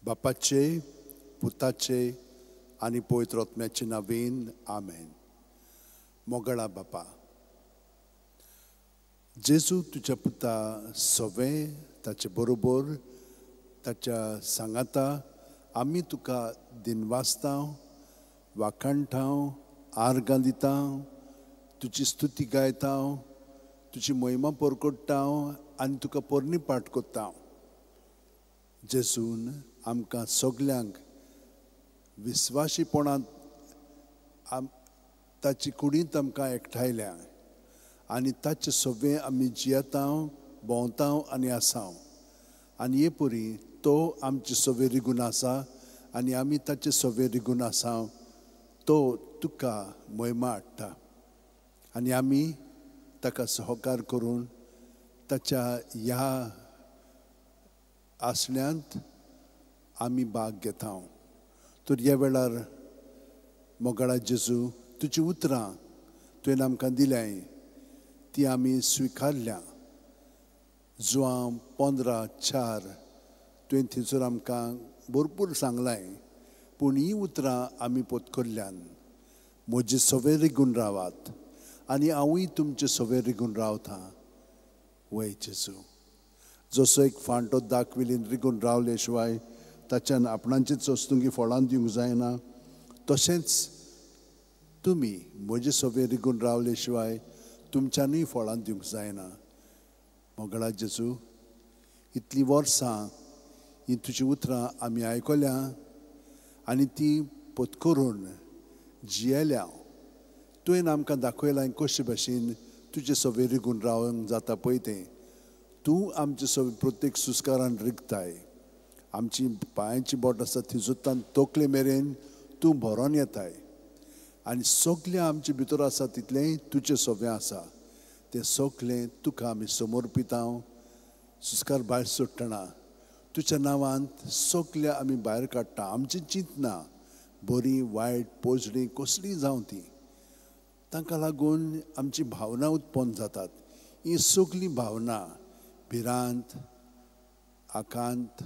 बापाचे, पुताचे आनी पवित्र आत्म्याचे नांवान, आमेन. मोगळा बापा जेजू, तुज्या पुता सवे ताचे बरोबर ताच्या सांगाता आमी तुका दिनवासता, वाखाणटा, आर्गां दिता, तुजी स्तुती गायता, तुजी महिमा परकोट्टा आनी तुका पोरणी पाठ करता. जेजून आमकां सगल्यांक विस्वाशीपणांत ताची कुडींत आमकां एकठांयल्या आनी ताचे सगळें आमी जियेता, भोंवता आनी आसा. आनी हे परी तो आमचे सगळे रिगून आसा आनी आमी ताचे सगळे रिगून आसा. तो तुका महिमा हाडटा आनी आमी ताका सहकार करून ताच्या ह्या आसण्यांत आमी भाग घेता. तर ह्या वेळार मोगाळा जेजू, तुजी उतरां तुवें आमकां दिल्याय ती आमी स्विकारल्या. जुवां 15:4 तुवें थंयसर आमकां भरपूर सांगलाय, पूण हीं उतरां आमी पोतकरल्यान. म्हजे सवे रिगून रावात आनी हांवूय तुमचे सवे रिगून रावता. वय जेजू, जसो एक फांटो दाखविलीन रिगून रावले शिवाय ताच्यान आपणाचीच वस्तुंगी फळां दिवंक जायना, तशेंच तुमी म्हजे सवे रिगून रावले शिवाय तुमच्यानूय फळां दिवंक जायना. मोगळा जेजू, इतलीं वर्सां हीं तुजीं उतरां आमी आयकल्या आनी ती पत्करून जियेल्या. तुवें आमकां दाखयलां कशे भाशेन तुजे सवे रिगून रावंक जाता पळय तें. तूं आमचे सवे प्रत्येक सुस्कारान रिगताय. आमची पांयांची बोट आसा थिंचून तकले मेरेन तूं भरोन येताय आनी सगळें आमचे भितर आसा तितलेंय तुजें सवें आसा. तें सगळें तुका आमी समर्पिता. सुस्कार भायर सोडटना तुज्या नांवांत सगळें आमी भायर काडटा. आमची चिंतना बरी वायट पोजडी कसलीय जावं ती, तांकां लागून आमची भावना उत्पन्न जातात. ही सगळीं भावना भिरांत, आकांत,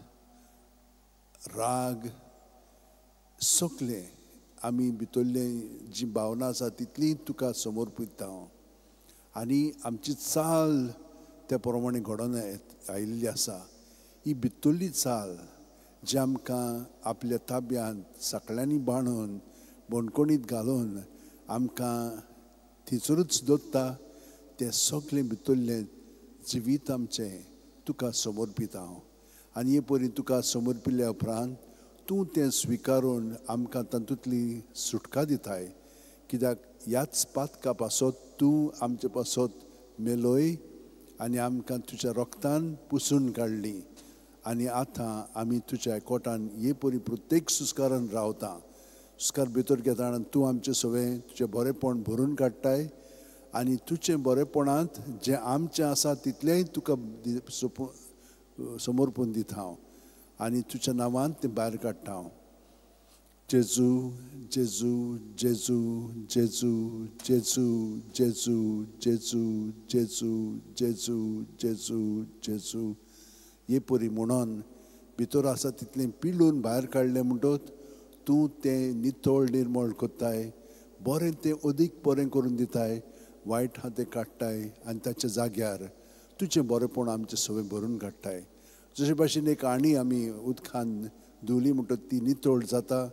राग, सगळें आमी भितरले जी भावना आसा तितली तुका समर्पिता. आनी आमची चाल त्या प्रमाणे घडोवन आयिल्ली आसा. ही भितरली चाल जी आमकां आपल्या ताब्यांत सगळ्यांनी बांदून बणकोणीत घालून आमकां थंयसरूच दवरता, तें सगळें भितरलें जिवीत आमचें तुका समर्पिता. आनी हे परी तुका समर्पिल्ल्या उपरांत तूं तें स्विकारून आमकां तातूंतली सुटका दिताय. कित्याक ह्याच पातका पासत तूं आमचे पासत मेलोय आनी आमकां तुज्या रोगतान पुसून काडली. आनी आतां आमी तुज्या एकवटान हे परी प्रत्येक सुस्कारान रावता. सुस्कार भितर घेता तूं आमचें सगळें तुजें बरेंपण भरून काडटाय आनी तुजें बरेंपणांत जें आमचें आसा तितलेंय तुका समर्पून दिता हांव आनी तुज्या नांवान तें भायर काडटा हांव. जेजू, जेजू, जेजू, जेजू, जेजू, जेजू, जेजू, जेजू, जेजू, जेजू, जेजू हे परी म्हणून भितर आसा तितलें पिळून भायर काडलें म्हणटत तूं तें नितळ निर्मळ करताय, बरें तें अदीक बरें करून दिताय, वायट आहा तें काडटाय आनी ताच्या जाग्यार तुजें बरेंपण आमचें सगळें भरून काडटाय. जशे भाशेन एक आणी आमी उदकान धुवली म्हणटत ती नितळ जाता.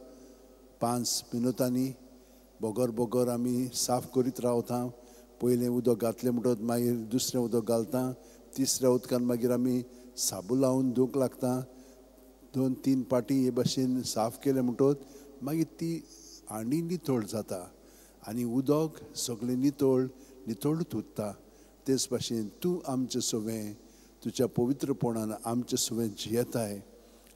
5 मिनुटांनी बगर बगर आमी साफ करीत रावता. पयलें उदक घातलें म्हणटत मागीर दुसरें उदक घालता, तिसऱ्या उदकान मागीर आमी साबू लावन धुवंक लागता. 2-3 पाटी हे भाशेन साफ केलें म्हणटत मागीर ती आणी नितळ जाता आनी उदक सगळें नितळ नितळूच उरता. तेच भाशेन तूं आमचें सगळें तुज्या पवित्रपणान आमचें सगळें जियेताय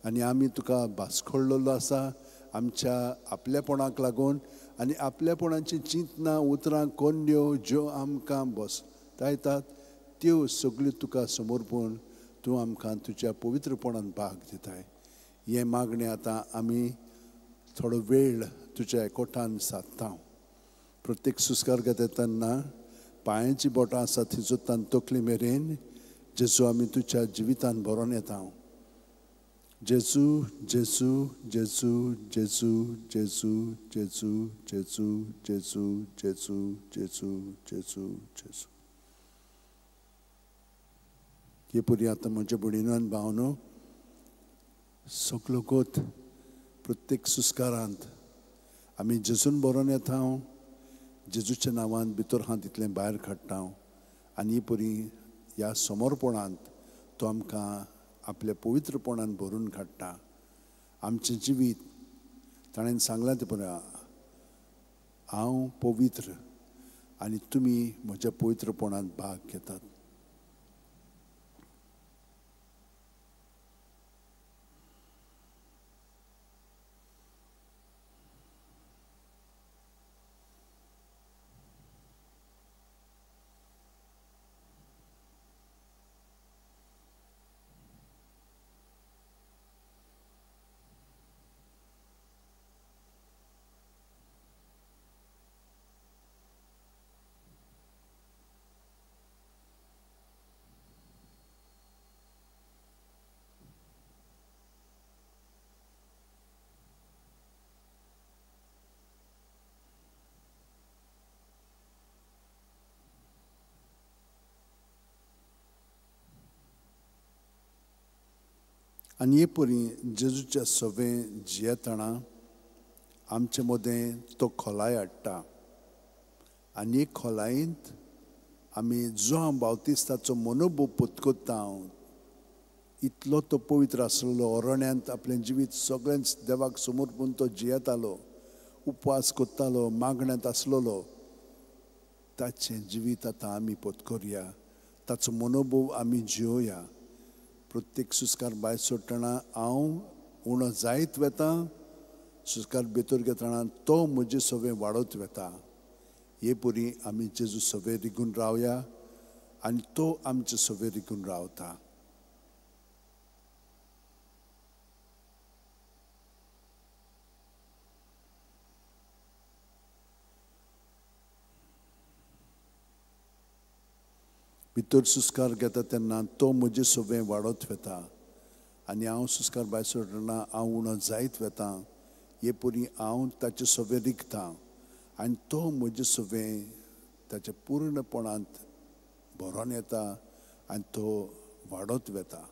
आनी आमी तुका भास्कळ्ळो आसा आमच्या आपल्यापणाक लागून आनी आपल्यापणाची चिंतना उतरां कोन्न्यो ज्यो आमकां बसतायतात त्यो सगळ्यो तुका समर्पून तूं आमकां तुज्या पवित्रपणान भाग दिताय. हें मागणें आतां आमी थोडो वेळ तुज्या एकवटान सादता. प्रत्येक सुस्कार घेता तेन्ना पांयांची बोटां आसा थंयसर तकली मेरेन जेजू आमी तुज्या जिवितान भरोन येता. जेजू जेजू जेजू जेजू जेजू जेजू जेजू जेजू जेजू जेजू जेजू जेजू. हे पुरी आतां म्हज्या भयणीन भावनो सगलो गोत प्रत्येक सुस्कारांत आमी जेजून बरोवन येता, जेजूच्या नांवान भितर हांव तितलें भायर काडटा आनी ही परी ह्या समर्पणांत तो आमकां आपल्या पवित्रपणान भरून काडटा. आमचें जिवीत ताणें सांगलां तें पळय, हांव पवित्र आनी तुमी म्हज्या पवित्रपणांत भाग घेतात. आनी हे परी जेजूच्या सवें जियेतना आमचे मदें तो खोलाय हाडटा आनी हे खोलायेंत आमी जुआंव बावतिस्ताचो मनोभोव पत्करता. इतलो तो पवित्र आसलेलो, अरण्यांत आपलें जिवीत सगळेंच देवाक समर्पून तो जियेतालो, उपवास करतालो, मागण्यांत आसलेलो. ताचें जिवीत आतां आमी पत्करया, ताचो मनोभोव आमी जियोया. प्रत्येक सुस्कार भायर सोडटना हांव उणो जायत वता, सुस्कार भितर घेतना तो म्हजे सवें वाडत वता. हे परी आमी जेजू सवें रिगून रावया आनी तो आमचे सवें रिगून रावता. भितर सुस्कार घेता तेन्ना तो म्हजे सवें वाडत वता आनी हांव सुस्कार भायर सोडटना हांव उणो जायत वता. हे परी हांव ताचे सवें रिगता आनी तो म्हजे सवें ताच्या पूर्णपणांत भरोन येता आनी तो वाडत वता.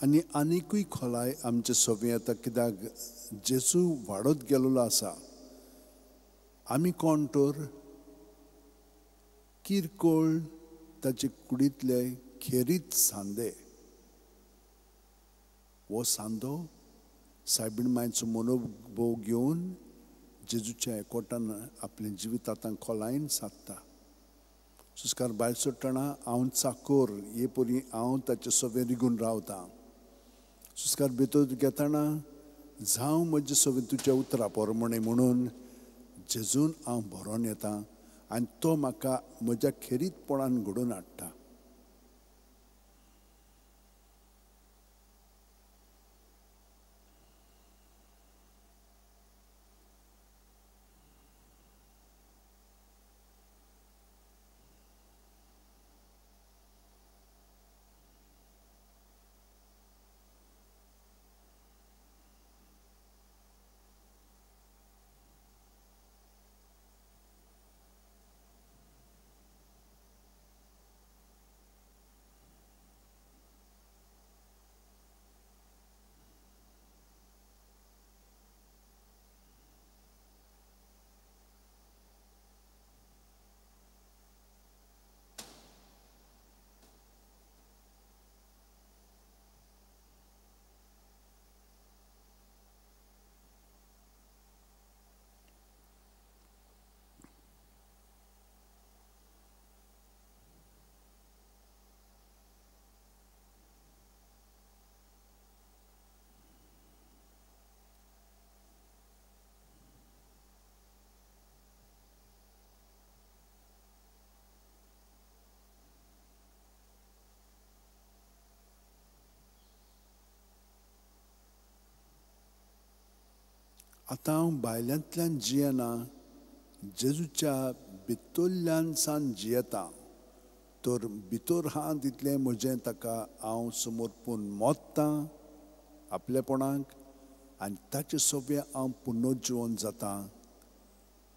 आनी आनिकूय खोलाय आमचे सवें येता, कित्याक जेजू वाडत गेल्लो आसा. आमी कोण तर किरकोळ ताचे कुडींतले खेरीत सांदे. हो सांदो सायबीण मांयचो मनोभोव घेवन जेजूच्या एकवटान आपलें जिवीत आतां खोलायेन सादता. सुस्कार भायर सोडटना हांव चाकोर, हे परी हांव ताचे सवें रिगून रावता. सुस्कार भितर घेतना जावं म्हजे सवें तुज्या उतरा प्रमाणें म्हणून जेजून हांव भरोन येता आनी तो म्हाका म्हज्या खेरीतपणान घडोवन हाडटा. आतां हांव भायल्यांतल्यान जियेना, जेजूच्या भितरल्यान सान जियेता. तर भितर आहा तितलें म्हजें ताका हांव समर्पून मोत्तां आपलेपणाक आनी ताचे सोबे हांव पुनर्जिवन जाता.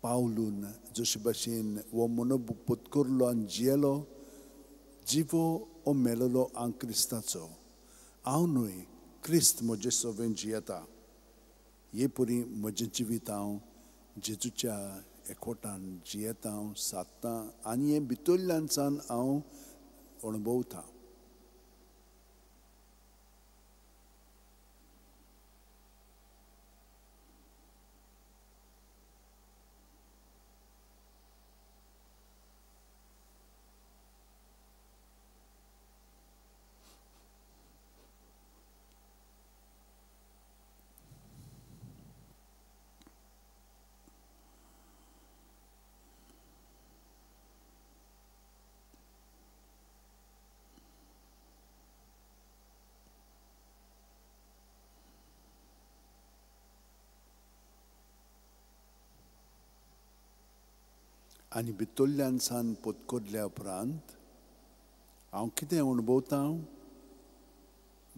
पावलून जशे भाशेन हो मनोब पत्करलो आनी जियेलो, जिवो ओ मेलोलो हांव क्रिस्ताचो, हांव न्हय क्रिस्त म्हजे सोबेन जियेता. हे परी म्हजें जिवीत हांव जेजूच्या एकवटान जियेता, हांव सादतां आनी हें भितरल्यान सान हांव अणभवतां. आनी भितरल्यान सान पत्करल्या उपरांत हांव कितें अणभवतां,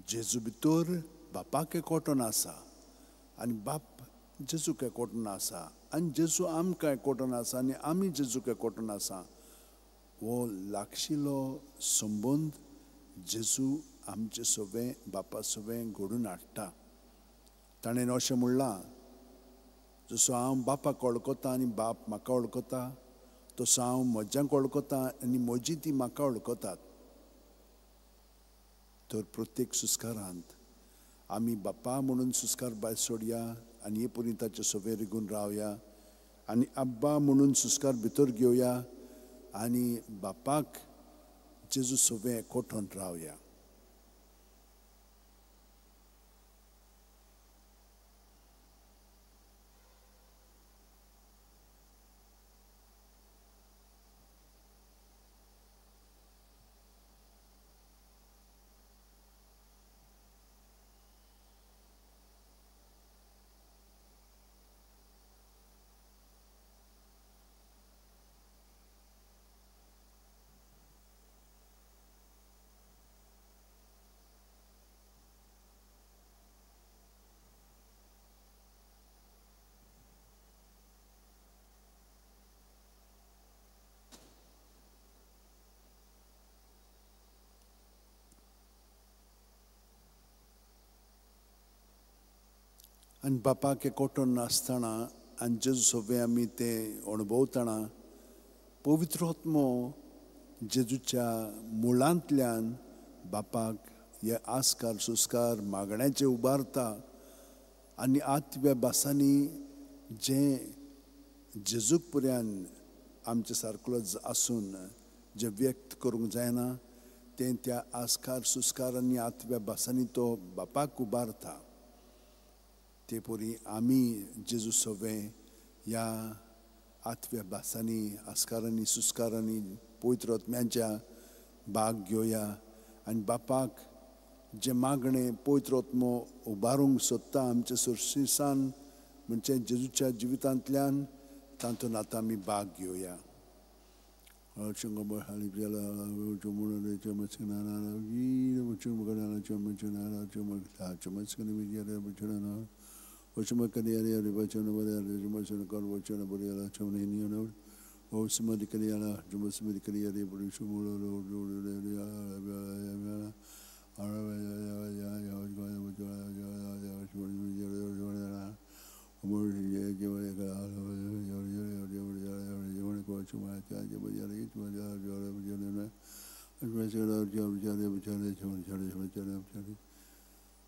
जेजू भितर बापाक एकवटून आसा आनी बाप जेजूक एकवटून आसा आनी जेजू आमकां एकवटून आसा आनी आमी जेजूक एकवटून आसा. हो लागशिलो संबंद जेजू आमचे सोबें बापा सोबें घडून हाडटा. ताणें अशें म्हणलां, जसो हांव बापाक वळखता आनी बाप म्हाका वळखता, तसो हांव म्हज्यांक वळखता आनी म्हजी ती म्हाका वळखतात. तर प्रत्येक सुस्कारांत आमी बापा म्हणून सुस्कार भायर सोडया आनी हे परी ताचे सोबे रिगून रावया आनी आब्बा म्हणून सुस्कार भितर घेवया आनी बापाक जेजू सोबे एकवटून रावया. आनी बापाक एकवटून आसतना आनी जेजू सोबे आमी तें अणभवतना पवित्र आत्मो जेजूच्या मुळांतल्यान बापाक हे आस्कार सुस्कार मागण्याचे उबारता आनी आत्व्या भासांनी जें जेजूक पर्यान आमचे सारको आसून जें व्यक्त करूंक जायना तें त्या आस्कार सुस्कार आनी आत्व्या भासांनी तो बापाक उबारता. ते परी आमी जेजू सोबे ह्या आत्व्या भासांनी आस्कारांनी सुस्कारांनी पवित्र आत्म्याच्या भाग घेवया आनी बापाक जें मागणें पवित्र आत्मो उबारूंक सोदता आमचे सोर्सीसान म्हणजे जेजूच्या जिवितांतल्यान तातूंत आतां आमी भाग घेवया.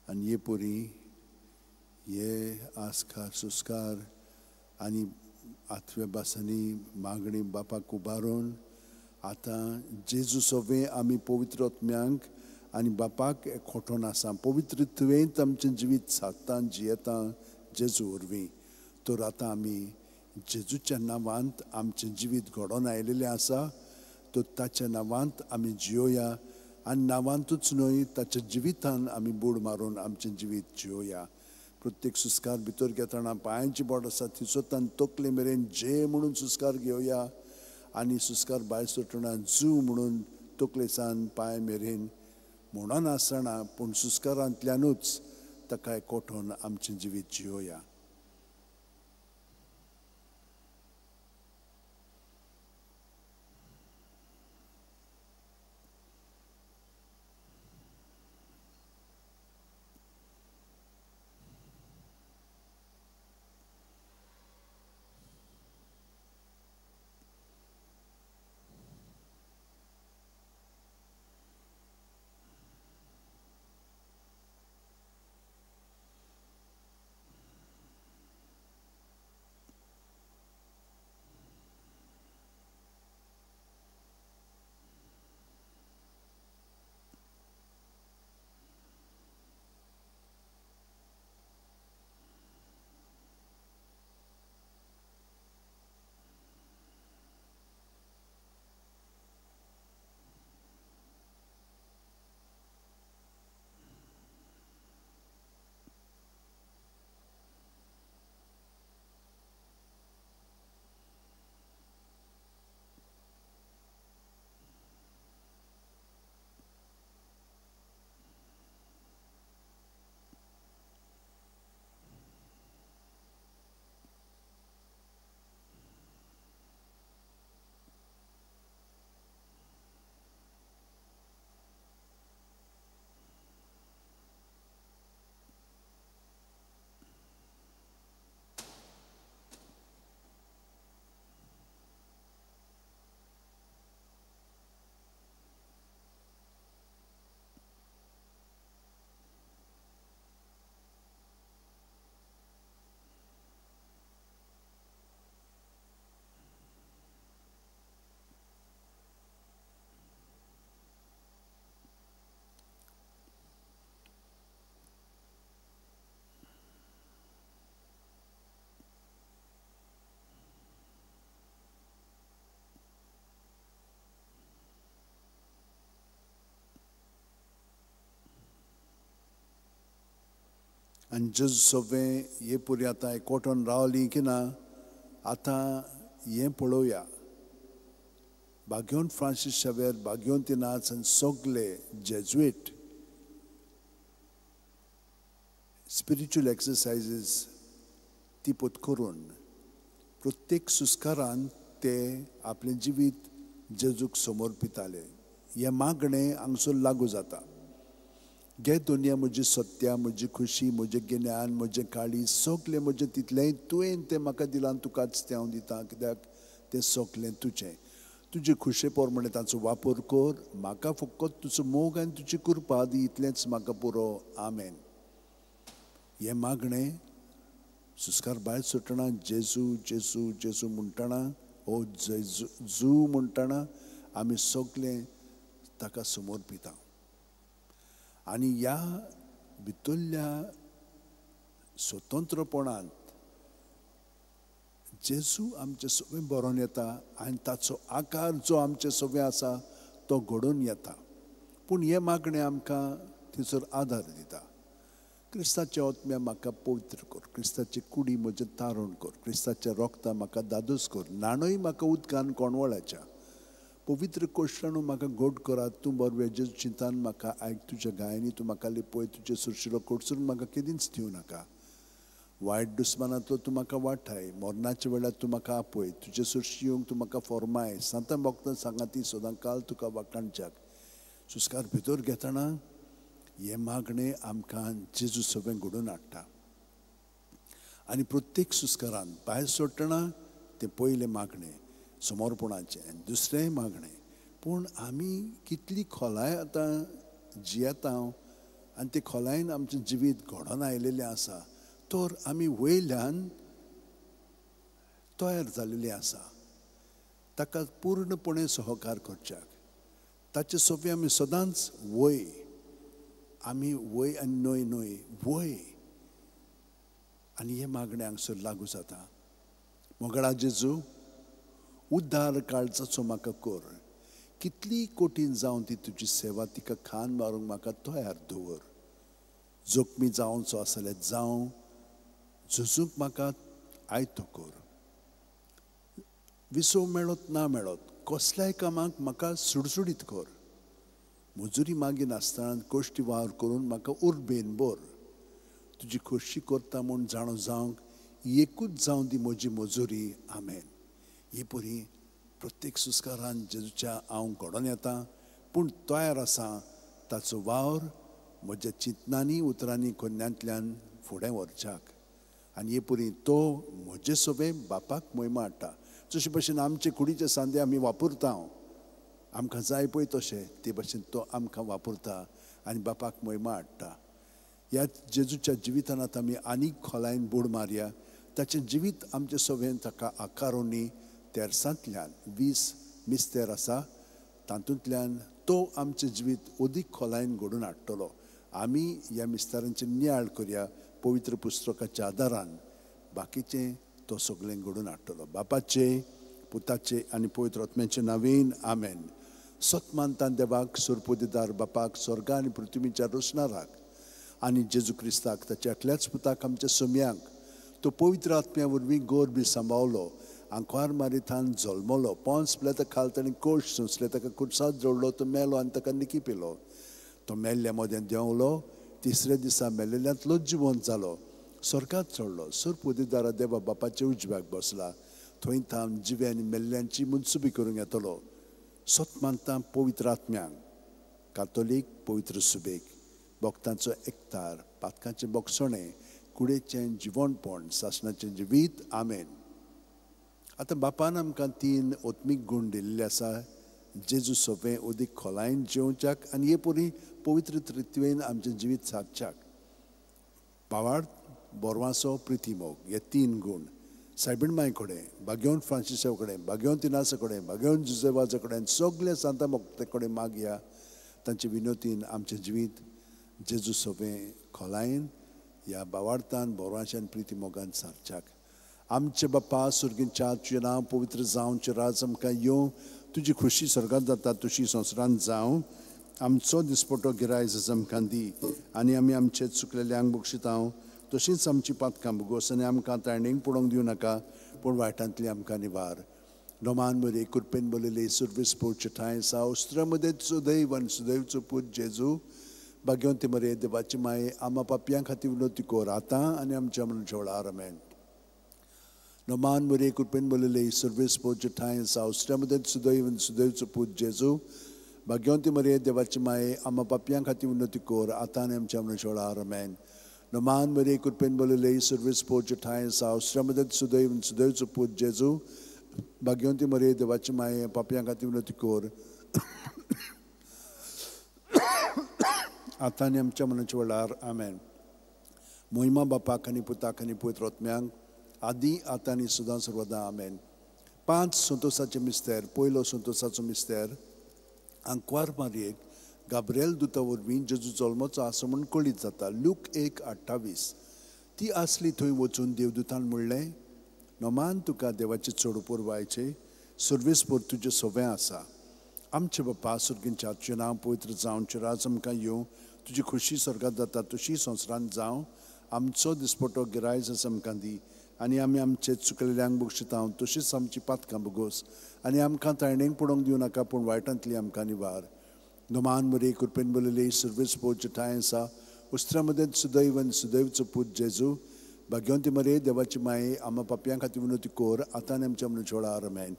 आनी हे परी हे आस्कार सुस्कार आनी आत्व्या भासांनी मागणी बापाक उबारून आतां जेजू सोबे आमी पवित्र आत्म्यांक आनी बापाक एकवटून आसा. पवित्र तुवेंत आमचें जिवीत सादता जियेता जेजू वरवीं. तर आतां आमी जेजूच्या नांवांत आमचें जिवीत घडोवन आयिल्लें आसा, तर ताच्या नांवांत आमी जियोया आनी नांवांतूच न्हय ताच्या जिवितान आमी बूड मारून आमचें जिवीत जियोया. प्रत्येक सुस्कार भितर घेतना पांयांची बोट आसा थंयसर तकले मेरेन जे म्हणून सुस्कार घेवया आनी सुस्कार भायर सोडटना जू म्हणून तकले सान पांय मेरेन म्हणून आसतना पूण सुस्कारांतल्यानूच ताका एकवटून आमचें जिवीत जियोया. आनी जेजू सगळें हे पुरी आतां एकवटून रावली की ना आतां हें पळोवया. बाग्योन फ्रांसीस शावेर, बाग्योन तिनाच आनी सगळे जेजुएट स्पिरिच्युअल एक्सरसायजीस ती पोत करून प्रत्येक सुस्कारान ते आपलें जिवीत जेजूक समर्पिताले. हें मागणें हांगसर लागू जाता. घे दुनिया म्हजी सत्या, म्हजी खुशी, म्हजें गिन्यान, म्हजें काळी, सगलें म्हजें तितलेंय तुवें तें म्हाका दिलां, तुकाच तें हांव दितां, कित्याक तें सगलें तुजें. तुजे खुशे प्रमाणे ताचो वापर कर, म्हाका फकत तुजो मोग आनी तुजी कृपा दी, इतलेंच म्हाका पुरो. आमेन. हें मागणें सुस्कार भायर सुटना जेजू जेजू जेजू म्हणटना, ओ जेजू जू म्हणटना आमी सगलें ताका समर्पिता. आनी ह्या भितरल्या स्वतंत्रपणांत जेजू आमचे सगळें बरोवन येता आनी ताचो आकार जो आमचे सगळें आसा तो घडोवन येता. पूण हें मागणें आमकां थंयसर आदार दिता. क्रिस्ताच्या आत्म्या म्हाका पवित्र कर, क्रिस्ताची कुडी म्हजें तारण कर, क्रिस्ताच्या रोगता म्हाका दादोस कर, न्हाणय म्हाका उदकान कोणवळाच्या, पवित्र कोश्टानू म्हाका गोड करात, तूं बरवे जेजू चिंतान म्हाका आयक, तुज्या गायांनी तूं म्हाका लिपय, तुजे सुरशिलो कोडसून म्हाका केदींच दिवं नाका, वायट दुस्मानांतलो तूं म्हाका वाठाय, मरणाच्या वेळार तूं म्हाका आपय, तुजे सुरशी येवंक तूं म्हाका फॉर्माय, सांतां भक्तां सांगाती सदां काल तुका वाखाणच्याक. सुस्कार भितर घेतना हें मागणें आमकां जेजू सगळें घडोवन हाडटा. आनी प्रत्येक सुस्कारान भायर सोडटना तें पयलें मागणें समर्पणाचें आनी दुसरेंय मागणें. पूण आमी कितली खोलाय आतां जियेता आनी ते खोलायेन आमचें जिवीत घडोवन आयिल्लें आसा, तर आमी वयल्यान तयार जाल्लें आसा ताका पूर्णपणे सहकार करच्याक. ताचे सोपे आमी सदांच वय, आमी वय आनी न्हय न्हय वय. आनी हे मागणें हांगसर लागू जाता. मोगळा जेजू, उद्धार काळजाचो म्हाका कर, कितली कठीण जावन ती तुजी सेवा तिका खान मारूंक म्हाका तयार दवर. जोखमी जावचो आसल्यार जावं, झुजूंक म्हाका आयतो कर. विसव मेळत ना मेळत कसल्याय कामाक म्हाका सुडसुडीत कर. मजुरी मागिनासतना कश्टी वावर करून म्हाका उर्बेन भर. तुजी खोशी करता म्हूण जाणो जावंक एकूच जावं दी म्हजी मजुरी. आमेन. ही परी प्रत्येक सुस्कारान जेजूच्या हांव घडोवन येता, पूण तयार आसा ताचो वावर म्हज्या चिंतनांनी उतरांनी कोन्यांतल्यान फुडें व्हरच्याक. आनी हे परी तो म्हजे सोबे बापाक मोहिमा हाडटा. जशे भशेन आमचे कुडीचे सांदे आमी वापरता, आमकां जाय पळय तशें, ते भशेन तो आमकां वापरता आनी बापाक मोहिमा हाडटा. ह्या जेजूच्या जिवितान आतां आमी आनीक खोलायेन बूड मारया. ताचें जिवीत आमचे सोबेन ताका आकारोनी तेरसांतल्यान 20 मिस्तेर आसा, तातूंतल्यान तो आमचें जिवीत अदीक खोलायेन घडोवन हाडटलो. आमी ह्या मिस्तारांचे नियाळ करया पवित्र पुस्तकाच्या आदारान. बाकीचें तो सगळें घडोवन हाडटलो. बापाचे, पुताचे आनी पवित्र आत्म्याचे नांवान आमेन. सत मानतान देवाक, सुरपुदीदार बापाक, स्वर्गा आनी पृथ्वीच्या रोसणाराक, आनी जेजू क्रिस्ताक ताच्या एकल्याच पुताक आमच्या सोम्यांक, तो पवित्र आत्म्या वरवीं गोर बी सांबावलो, आंकवार मारिथान जल्मलो, पोंस पिलेता खाल ताणें कोश सोंसले, ताका कुर्साद जोडलो, तो मेलो आनी ताका निकी पिलो. तो मेल्ल्या मदें देंवलो, तिसऱ्या दिसा मेल्ल्यांतलो जिवंत जालो, स्वर्गात चडलो, सुरपुदीदारा देवा बापाच्या उजव्याक बसला, थंय थावन जिवे आनी मेल्ल्यांची मुनसुबी करूंक येतलो. सत मानता पवित्र आत्म्यांक, कातोलीक पवित्र सुबेक, भक्तांचो एकतार, पातकांचें बोगसणें, कुडेचें जिवणपण, सासणाचें जिवीत. आमेन. आतां बापान आमकां 3 आत्मीक गूण दिल्ले आसा, जेजू सोंपें अदीक खोलायेन जेवच्याक आनी हे परी पवित्र त्रित्वेन आमचें जिवीत सादच्याक. भावार्थ, बोरवासो, प्रितीमोग हे 3 गूण सायबीण माय कडेन, भाग्योन फ्रांसिसा कडेन, भाग्योन तिनासा कडेन, भाग्योन जुजेवाजा कडेन, सगल्या सांता मोक्ते कडेन मागया. तांचे विनोतीन आमचें जिवीत जेजू सोंपें खोलायेन ह्या भावार्थान, बोरवाशान, प्रितीमोगान सारच्याक. आमचे बापा सुर्गींच्या, तुजें नांव पवित्र जावचें, राज आमकां येवं, तुजी खोशी स्वर्गांत जाता तशी संवसारांत जावं. आमचो दिसपटो गिरायज आमकां दी, आनी आमी आमचे चुकलेल्यांक बक्षिता तशींच आमची पातकां भोगोस, आनी आमकां ताणेंक पडोवंक दिवं नाका, पूण वायटांतली आमकां निवार. नोमान बरे कृपेन बरयले सुर्वीस पोवचे ठांय सा उस्त्रा मदें सुदैव आनी सुदैवचो पूत जेजू, भाग्यवंती मरे देवाची माये, आमा पापयां खातीर विनवती कर आतां आनी आमच्या मरणाच्या वेळार. आमेन. नोमान मरे कृपेन बरयले सुर्वीस पोवचे ठांय सा उस्त्रा मदें सुदैव आनी सुदैवचो पूत जेजू, भाग्यवंती मरे देवाची माये, आमा पापयां खातीर विनवती कर आतां आनी आमच्या मरणाच्या वेळार. आमेन. नोमान मरे कृपेन बरयले सुर्वीस पोवचे ठांय सा उस्त्रा मदें सुदैव आनी सुदैवचो पूत जेजू, भाग्यवंती मरे देवाची माये, पापयां खातीर विनवती कर आतां आनी आमच्या मरणाच्या वेळार. आमेन. मोहिमा बापाक आनी पुताक आनी पवित्र आत्म्यांक, आदी आतां आनी सदां सर्वदा. आमेन. 5 संतोसाचे मिस्तेर. पयलो संतोसाचो मिस्तेर, आंकवार मारयेक गाब्रिएल दुता वरवीं जेजू जल्मचो आसा म्हूण कळीत जाता. लूक 1:28. ती आसली थंय वचून देवदूतान म्हणलें, नोमान तुका देवाचे चड पुरवायचे, सुर्वेसपूर तुजें सोबें आसा. आमचे बापा सुर्गींच्या, तुजें नांव पवित्र जावचें, राज आमकां येवं, तुजी खोशी स्वर्गांत जाता तशी संवसारांत जावं. आमचो दिसपटो गिरायज आमकां दी, आनी आमी आमचे चुकलेल्यांक बक्षिता तशीच आमची पातकां भोगोस, आनी आमकां ताणेंक पडोवंक दिवं नाका, पूण वायटांतली आमकां निवार. नोमान मरे कृपेन बरयले सुर्वेस पोवचे ठांय आसा उस्त्रा मदें सुदैव आनी सुदैवचो पूत जेजू, भाग्यवंती मरे देवाची माये, आमा पापयां खातीर विनवती कर आतां आनी आमच्या मरणाच्या वेळार. आमेन.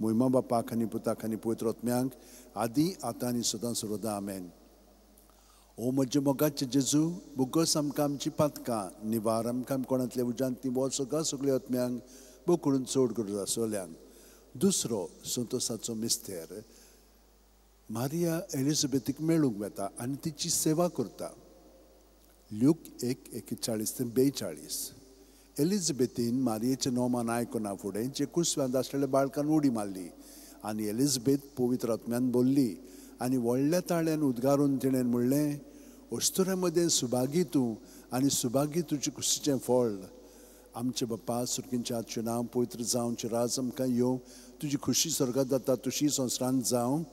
मोहिमा बापाक आनी पुताक आनी पवित्र आत्म्यांक, आदी आतां आनी सदां सर्वदा. आमेन. ओ म्हज्या मोगाचे जेजू, भोगोस आमकां आमची पातकां, निवार आमकां कोणांतल्या उज्यांत ती वच सगळ्या सगळ्या आत्म्यांक, बोकळून चड करून आसोल्यांक. दुसरो संतोसाचो मिस्तेर, मारिया एलिझाबेथीक मेळूंक वता आनी तिची सेवा करता. ल्यूक 1:41 ते 42. एलिझाबेथीन मारियेचें नोमान आयकना फुडें जे कुसव्यांत आसलेल्या बाळकान उडी मारली आनी एलिझाबेथ पवित्र आत्म्यान बोल्ली आनी व्हडल्या ताळ्यान उद्गारून तिणें म्हणलें, अस्तुऱ्यां मदें सुभागी तूं आनी सुभागी तुजें कुशीचें फळ. आमचे बापा सुर्गींच्या, तुजें नांव पवित्र जावचें, राज आमकां येवं, तुजी खोशी स्वर्गांत जाता तशी संवसारांत जावं.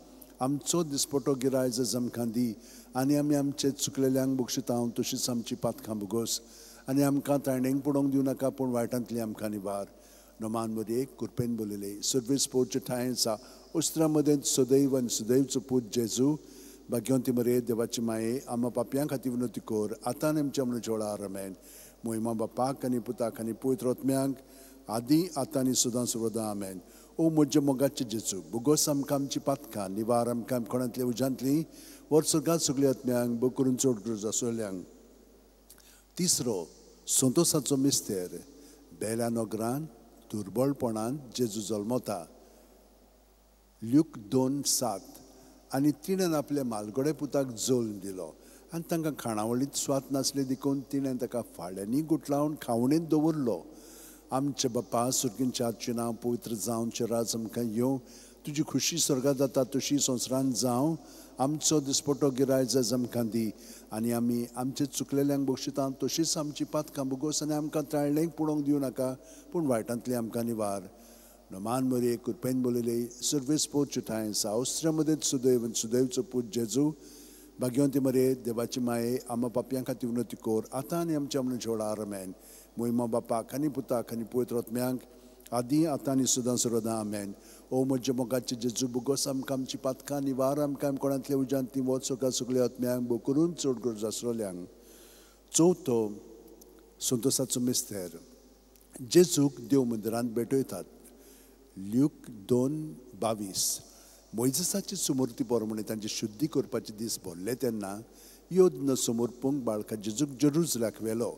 आमचो दिसपटो गिरायज आमकां दी, आनी आमी आमचे चुकलेल्यांक बक्षिता तशीच आमची पातकां भोगोस, आनी आमकां ताणेंक पडोवंक दिवं नाका, पूण वायटांतली आमकां निवार. नमान मरये कृपेन बोलिले सर्वेस पोरचे ठांय आसा उस्त्रा मदें सदैव आनी सुदैवचो पूत जेजू भाग्यवंती मरये देवाची माये आमा पापयां खातीर विनवती कर आतां आनी आमच्या मरणाच्या वेळार. आमेन. मोहिमा बापाक आनी पुताक आनी पवित्र आत्म्याक आदी आतां आनी सदां सर्वदा. आमेन. ओ म्हज्या मोगाचे जेजू, भोगोस आमकां आमची पातकां, निवार आमकां कोणांतल्या उज्यांतली, वर सर्गात सगल्या आत्म्यांक भोग करून चड गरज आसलेल्यांक. तिसरो संतोसाचो मिस्तेर. बेल्या नगरान दुर्बळपणान जेजू जल्मता. ल्यूक 2:7. आनी तिणें आपल्या मालगडे पुताक जल्म दिलो आनी तांकां खाणावळींत स्वाद नासले देखून तिणें ताका फाळ्यांनी गुटलावन खावणेंत दवरलो. आमचे बापा सुर्गींच्या तुजें नांव पवित्र जावं, तुजें राज आमकां येवं, तुजी खुशी स्वर्गात जाता तशी संवसारांत जावं. आमचो दिसपटो गिराय जायज आमकां दी आनी आमी आमचे चुकलेल्यांक बक्षिता तशीच आमची पातकां भोगोस आनी आमकां ताळ्ळेंक पडोवंक दिवं नाका, पूण वायटांतली आमकां निवार. नमान मरये कृपेन बोलिले सर्वेस पोरचे ठांय सावस्त्र्या मदें सुदैव सुदैवचो पूत जेजू भाग्यवंती मरये देवाची माये आमा पापयां खातीर विनवती कर आतां आनी आमच्या मरणाच्या वेळार. आमेन. मोहिमा बापाक आनी पुताक आनी पवित्र आत्म्याक आदी आतां आनी सदां सर्वदा. आमेन. ओ म्हज्या मोगाचे जेजू, भोगोस आमकां आमची पातकां, निवार आमकां कोणांतल्या उज्यांत ती वच सगळ्या सगल्या आत्म्यांक भोग करून चड गरज आसलेल्यांक. चवथो संतोसाचो मिस्तेर. जेजूक देव मंदिरांत भेटयतात. ल्यूक 2:22. मोयजेसाची सुमूर्ती प्रमाणे तांची शुद्धी करपाचे दीस भरले तेन्ना यज्ञ समर्पूंक बाळका जेजूक जेरुजल्याक व्हेलो.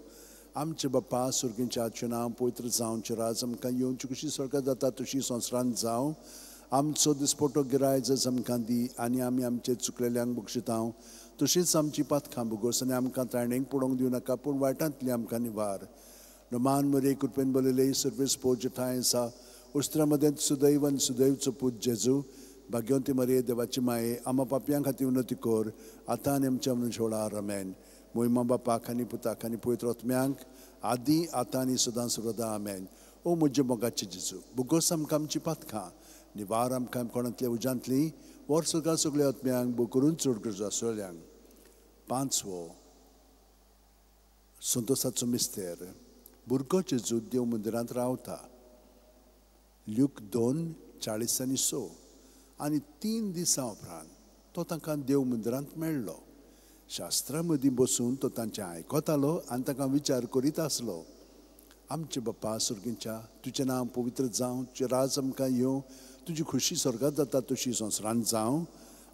आमचे बापा सुर्गींच्या तुजें नांव पवित्र जावं, तुजें राज आमकां येवं, तुजी खुशी स्वर्गात जाता तशी संवसारांत जावं. आमचो दिसपटो गिराय जायज आमकां दी आनी आमी आमचे चुकलेल्यांक बक्षिता तशीच आमची पातकां भोगोस आनी आमकां ताणेंक पडोवंक दिवं नाका, पूण वायटांतली आमकां निवार. नमान मरये कृपेन बोलिले सर्वेस पोरचे ठांय आसा उस्त्रा मदें सुदैव आनी सुदैवचो पूत जेजू भाग्यवंती मरये देवाची माये आमा पापयां खातीर विनवती कर आतां आनी आमच्या मरणाच्या वेळार. आमेन. मोहिमा बापाक आनी पुताक आनी पवित्र आत्म्याक आदी आतां आनी सदां सर्वदा. आमेन. ओ म्हज्या मोगाचे जेजू, भोगोस आमकां आमची पातकां, निवार आमकां कोणांतल्या उज्यांतली, वर सर्गात सगल्या आत्म्यांक भोग करून चड गरज आसलेल्यांक. पांचवो संतोसाचो मिस्तेर. भुरगो जेजू देव मंदिरांत रावता. ल्यूक 2:40-6. आनी 3 दिसां उपरांत तो तांकां देव मंदिरांत मेळ्ळो. शास्त्रां मदीं बसून तो तांचें आयकतालो आनी तांकां विचार करीत आसलो. आमचे बापा सुर्गींच्या तुजें नांव पवित्र जावं, तुजें राज आमकां येवं, तुजी खुशी स्वर्गात जाता तशी संवसारांत जावं.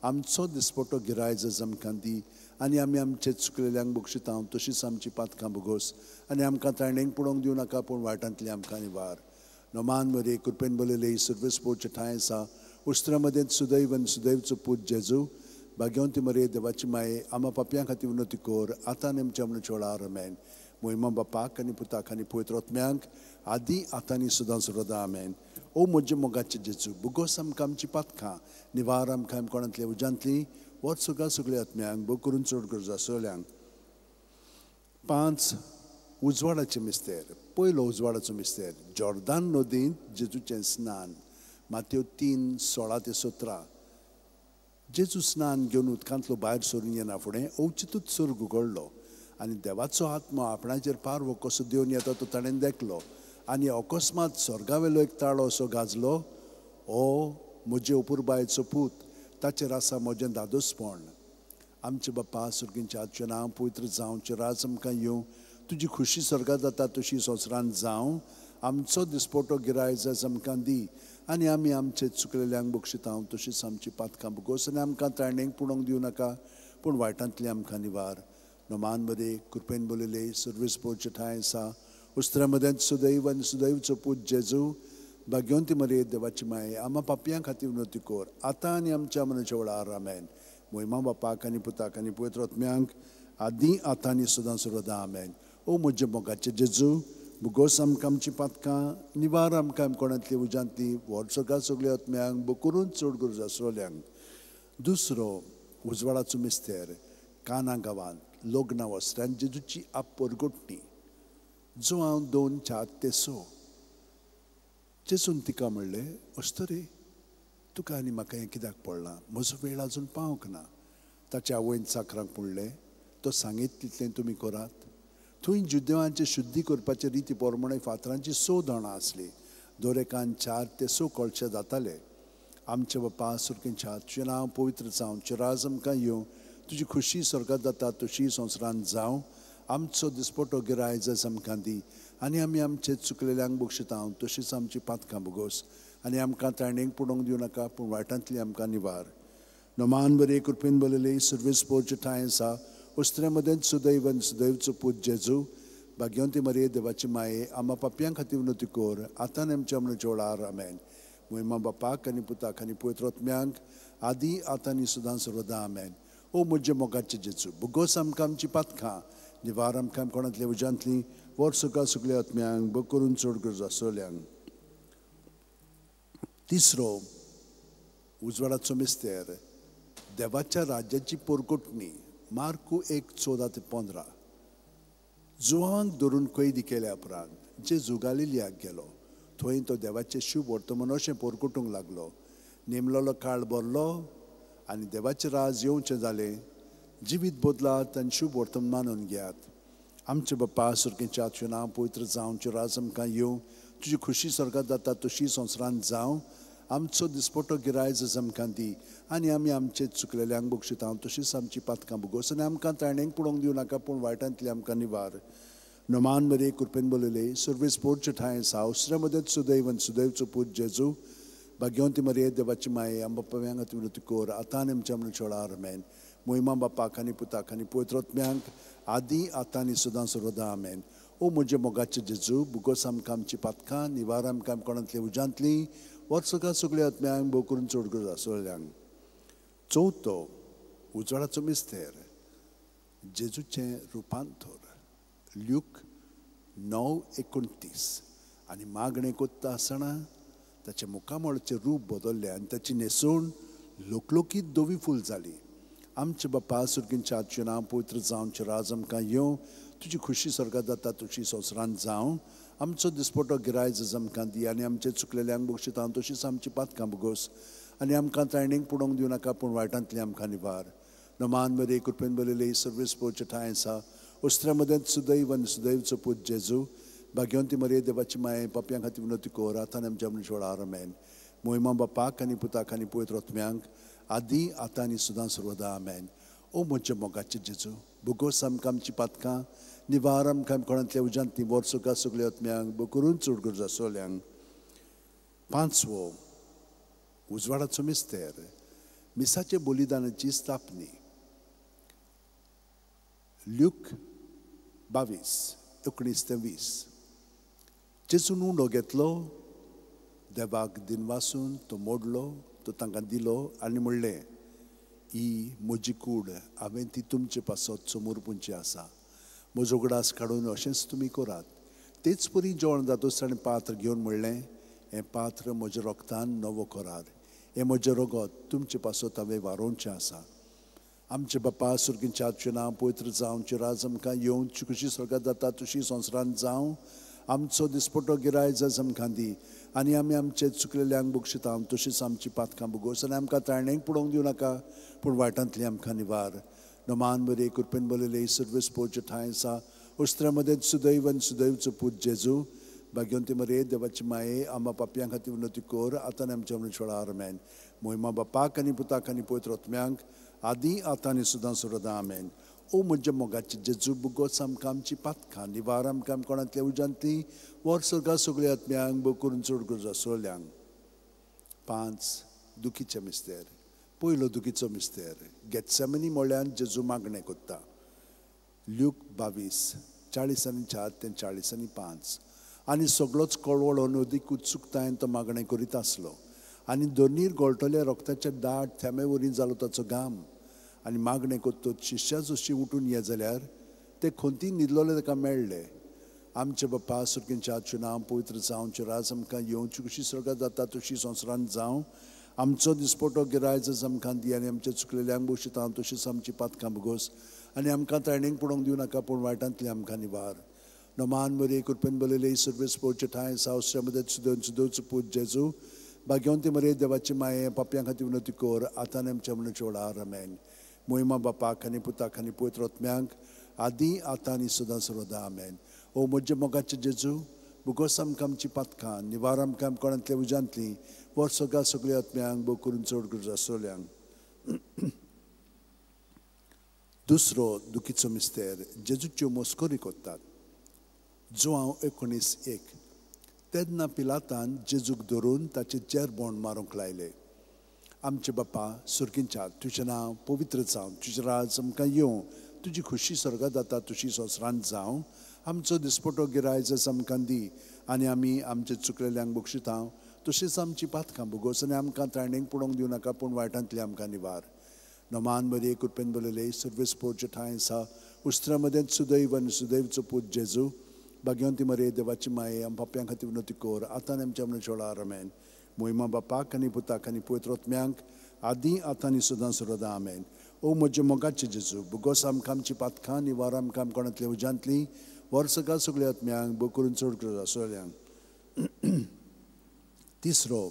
आमचो दिसपटो गिराय जायज आमकां दी आनी आमी आमचे चुकलेल्यांक बक्षिता तशीच आमची पातकां भोगोस आनी आमकां ताणेंक पडोवंक दिवं नाका, पूण वायटांतली आमकां निवार. नमान मरये कृपेन बोलिले सर्वेस पोरचे ठांय आसा उस्त्रा मदें सुदैव आनी सुदैवचो पूत जेजू भाग्यवंती मरये देवाची माये आमा पापयां खातीर विनवती कर आतां आनी आमच्या मरणाच्या वेळार. आमेन. मोहिमा बापाक आनी पुताक आनी पवित्र आत्म्याक आदी आतां आनी सदां सर्वदा. आमेन. ओ म्हज्या मोगाचे जेजू, भोगोस आमकां आमची पातकां, निवार आमकां कोणांतल्या उज्यांतली, वर सगळ्या सगल्या आत्म्यांक भोग करून चड गरज आसलेल्यांक. 5. उजवाडाचे मिस्तेर. पयलो उजवाडाचो मिस्तेर. जॉर्दान नदींत जेजूचें स्नान. मातेव 3:16-17. जेजू स्नान घेवन उदकांतलो भायर सरून येना फुडें अवचितूच सर्ग उगडलो आनी देवाचो आत्मो आपणाचेर पारवो कसो देवन येता तो ताणें देखलो आनी अकस्मात स्वर्गावेलो एक ताळो असो गाजलो, ओ म्हजे अपुरबायेचो पूत, ताचेर आसा म्हजें दादोसपण. आमचे बापा सुर्गींच्या तुजें नांव पवित्र जावं, तुजें राज आमकां येवं, तुजी खुशी स्वर्गात जाता तशी संवसारांत जावं. आमचो दिसपटो गिराय जायज आमकां दी आनी आमी आमचे चुकलेल्यांक बक्षिता तशीच आमची पातकां भोगोस आनी आमकां ताणेंक पडोवंक दिवं नाका, पूण वायटांतली आमकां निवार. नमान मरये कृपेन बोलिले सर्वेस पोरचे ठांय आसा उस्त्रा मदें सुदैव आनी सुदैवचो पूत जेजू भाग्यवंती मरये देवाची माये आमा पापयां खातीर विनवती कर आतां आनी आमच्या मरणाच्या वेळार. आमेन. मोहिमा बापाक आनी पुताक आनी पवित्र आत्म्याक आदी आतां आनी सदां सर्वदा. आमेन. ओ म्हज्या मोगाचे जेजू, भोगोस आमकां आमची पातकां, निवार आमकां कोणांतली उज्यांतली, वर सगळ्या सगल्या आत्म्यांक भोग करून चड गरज आसलेल्यांक. दुसरो उजवाडाचो मिस्तेर. काना गांवांत लग्ना वस्त्रान जेजूची आपरगोटणी. जो हांव 2:4-6. जेजून तिका म्हणलें, अस्तरे तुका आनी म्हाका हें कित्याक पडलां, म्हजो वेळ आजून पावंक ना. ताच्या आवयन चाकरांक म्हणलें, तो सांगीत तितलें तुमी करात. थंय जुदेवांचे शुद्धी करपाचे रिती प्रमाणे फातरांची 6 दोणां आसली. दर एकान 4 ते 6 कळशे जाताले. आमचे बापा सुरकेंच्या, तुजें नांव पवित्र जावं, तुजें राज आमकां येवं, तुजी खुशी स्वर्गात जाता तशी संवसारांत जावं. आमचो दिसपटो गिराय आयज आमकां दी आनी आमी आमचे चुकलेल्यांक बक्षिता तशीच आमची पातकां भोगोस आनी आमकां ताणेक पडोवंक दिवं नाका, पूण वायटांतली आमकां निवार. नमान बरे कृपेन बरयले सर्वीस पोरचे ठांय आसा उस्त्रे मदेंत सुदैव आनी सुदैवचो पूत जेजू, भाग्यवंती मरिये देवाची माये, आमा पापयां खातीर विनवती कर आतां आमच्या मरणाच्या वेळार. आमेन. मोहिमा बापाक आनी पुताक आनी पवित्र आत्म्यांक आदी आतां आनी सदां सर्वदा. आमेन. ओ म्हजे मोगाचे जेजू, भोगोस आमकां आमची पातकां, निवार आमकां कोणांतल्या उज्यांतली, वर सुका सगल्या आत्म्यांक बग करून चड गरज आसतल्यांक. तिसरो उजवाडाचो मिस्तेर, देवाच्या राज्याची पोरकोटणी. मार्कू 1:14 ते 15. जुवांक धरून कैदी केल्या उपरांत जेजू गालिलियाक गेलो. थंय तो देवाचें शुभ वर्तमान अशें पोरकोटूंक लागलो. नेमलेलो काळ भरलो आनी देवाचें राज येवचें जालें. जिवीत बदलात आनी शुभ वर्तमान मानून घेयात. आमचे बापा सुरकेच्या, तुजें नांव पवित्र जावं, तुजें राज आमकां येवं, तुजी खुशी स्वर्गात जाता तशी संवसारांत जावं. आमचो दिसपटो गिरायज आमकां दी आनी आमी आमचे चुकलेल्यांक बक्षिता तशीच आमची पातकां भोगोस आनी आमकां ताणेक पडोवंक दिवं नाका, पूण वायटांतली आमकां निवार. नमान मरिये कृपेन बरयले सर्वीस पोरचे ठांय आसा उस्त्रे मदेंत सुदैव आनी सुदैवचो पूत जेजू, भाग्यवंती मरिये देवाची माये, आमकां पापयांक खातीर विनवती कर आतां आनी आमच्या मरणाच्या वेळार. आमेन. मोहिमा बापाक आनी पुताक आनी पवित्र आत्म्यांक आदी आतां आनी सदां सर्वदा. आमेन. ओ म्हजे मोगाचे जेजू, भोगोस आमकां आमची पातकां, निवार आमकां कोणांतली उज्यांतली, वर्सका सगल्या आत्म्यांक भोव करून चड गरज आसतल्यांक. चवथो उजवाडाचो मिस्तेर, जेजूचें रुपांतर. ल्यूक 9:29. आनी मागणें कोत्ता आसतना ताचें मुखामळचें रूप बदल्लें आनी ताची न्हेसवण लोकलोकीत धवी फूल जाली. आमचे बापा सुरगींच्या, तुजें नांव पवित्र जावं, तुजें राज आमकां येवं, तुजी खुशी स्वर्गात जाता तशी संवसारांत जावं. आमचो दिसपटो गिरायज आमकां दी आनी आमचे चुकलेल्यांक बक्षिता तशीच आमची पातकां भोगोस आनी आमकां ताणेक पडोवंक दिवं नाका, पूण वायटांतली आमकां निवार. नमान मरिये कृपेन बरयले सर्वीस पोरचे ठांय आसा उस्त्रे मदेंत सुदैव आनी सुदैवचो पूत जेजू, भाग्यवंती मरिये देवाची माये, पापयां खातीर विनवती कर आतां आनी आमच्या मरणाच्या वेळार. आमेन. मोहिमा बापाक आनी पुताक आनी पवित्र आत्म्यांक आदी आतां आनी सदां सर्वदा. आमेन. ओ म्हज्या मोगाचे जेजू, भोगोस आमकां आमची पातकां, निवार आमकां कोणांतल्या उज्यांतली, वर सुका सगल्या आत्म्यांक भोव करून चड गरज आसतल्यांक. पांचवो उजवाडाचो मिस्तेर, मिसाचे बलिदानाची स्थापनी. ल्यूक 22:19 ते 20. जेजून उंडो घेतलो, देवाक दिनवासून तो मोडलो, तो तांकां दिलो आनी म्हणलें, ही म्हजी कूड, हांवें ती तुमचे पासत समर्पूंची आसा. म्हजो उगडास काडून अशेंच तुमी करात. तेच परी जेवण जातच ताणें पात्र घेवन म्हणलें, हें पात्र म्हज्या रोगतान नवो करार, हें म्हजें रगत तुमचे पासत हांवें वारोवचें आसा. आमचे बापा सुरगींच्या, तुजें नांव पवित्र जावं, तुजें राज आमकां येवं, तुजी खुशी स्वर्गात जाता तशी संवसारांत जावं. आमचो दिसपटो गिरायज आमकां दी आनी आमी आमचे चुकलेल्यांक बक्षिता तशीच आमची पातकां भोगोस आनी आमकां ताणेक पडोवंक दिवं नाका, पूण वायटांतली आमकां निवार. नमान मरिये कृपेन बरयले सर्वीस पोरचे ठांय आसा उस्त्रे मदेंत सुदैव आनी सुदैवचो पूत जेजू, भाग्यवंती मरिये देवाची माये, आमकां पापयां खातीर विनवती कर आतां आनी आमच्या मरणाच्या वेळार. आमेन. मोहिमा बापाक आनी पुताक आनी पवित्र आत्म्यांक आदी आतां आनी सदां सर्वदा. आमेन. ओ म्हज्या मोगाचे जेजू, भोगोस आमकां आमची पातकां, निवार आमकां कोणांतल्या उज्यांतली, वर स्वर्गा सगल्या आत्म्यांक भोव करून चड गरज आसतल्यांक. 5 दुखीचे मिस्तेर. पयलो दुखीचो मिस्तेर, गेत्सेमनी म्हळ्यान जेजू मागणें कोत्ता. ल्यूक 22:44 ते 45. आनी सगळोच कळवळो अदीक उत्सुकतायेन तो मागणें करीत आसलो आनी दोनीर गळटल्या रोगताच्या दाट थेंबे वरी जालो ताचो घाम. आनी मागणें कोत्तच शिश्या जशी उठून ये जाल्यार ते खंती न्हिदलोले ताका मेळ्ळे. आमचे बापा सुरगींच्या, तुजें नांव पवित्र जावं, तुजें राज आमकां येवं, तुजी खुशी स्वर्गात जाता तशी संवसारांत जावं. आमचो दिसपटो गिरायज आमकां दी आनी आमचे चुकलेल्यांक बक्षिता तशीच आमची पातकां भोगोस आनी आमकां ताणेक पडोवंक दिवं नाका, पूण वायटांतली आमकां निवार. नमान मरिये कृपेन बरयले सर्वीस पोरचे ठांय आसा उस्त्रे मदेंत सुदैव सुदैवचो पूत जेजू, भाग्यवंती मरिये देवाची माये, पापयां खातीर विनवती कर आतां आनी आमच्या मरणाच्या वेळार. आमेन. मोहिमा बापाक आनी पुताक आनी पवित्र आत्म्यांक आदी आतां आनी सदां सर्वदा आमेन. ओ म्हज्या मोगाचे जेजू, भुगोस आमकां आमची पातकां, निवार आमकां कोणांतल्या उज्यांतली, वर सगळ्या सगळ्या आत्म्यांक भोव करून चड गरज आसतल्यांक. दुसरो दुखीचो मिस्तेर, जेजूच्यो मस्करी करतात. जुआंव 19:1. तेन्ना पिलातान जेजूक धरून ताचे जेरबोण मारूंक लायले. आमचे बापा सुर्गींच्या, तुजें नांव पवित्र जावं, तुजें राज आमकां येवं, तुजी खुशी स्वर्गात जाता तुशी संवसारांत जावं. आमचो दिसपटो गिरायज आमकां दी आनी आमी आमचे चुकलेल्यांक बक्षिता तशीच आमची पातकां भोगोस आनी आमकां त्राणेक पडोवंक दिवं नाका, पूण वायटांतली आमकां निवार. नमान बरी कृपेन बरयले सर्वेस पोरचे ठांय आसा उस्त्रा मदें सुदैव आनी सुदैवचो पूत जेजू, भाग्यवंती मरे देवाची माये, आम पापयां खातीर विनवती कर आतां आनी आमच्या मरणाच्या वेळार आमेन. मोहिमा बापाक आनी पुताक आनी पवित्र आत्म्यांक, आदी आतां आनी सदां सर्वदा आमेन. ओ म्हज्या मोगाचे जेजू, भुगोस आमकां आमची पातकां, निवार आमकां कोणांतल्या उज्यांतली, वर सगळ्या सगळ्या आत्म्यांक भोव करून चड गरज आसतल्यांक. तिसरो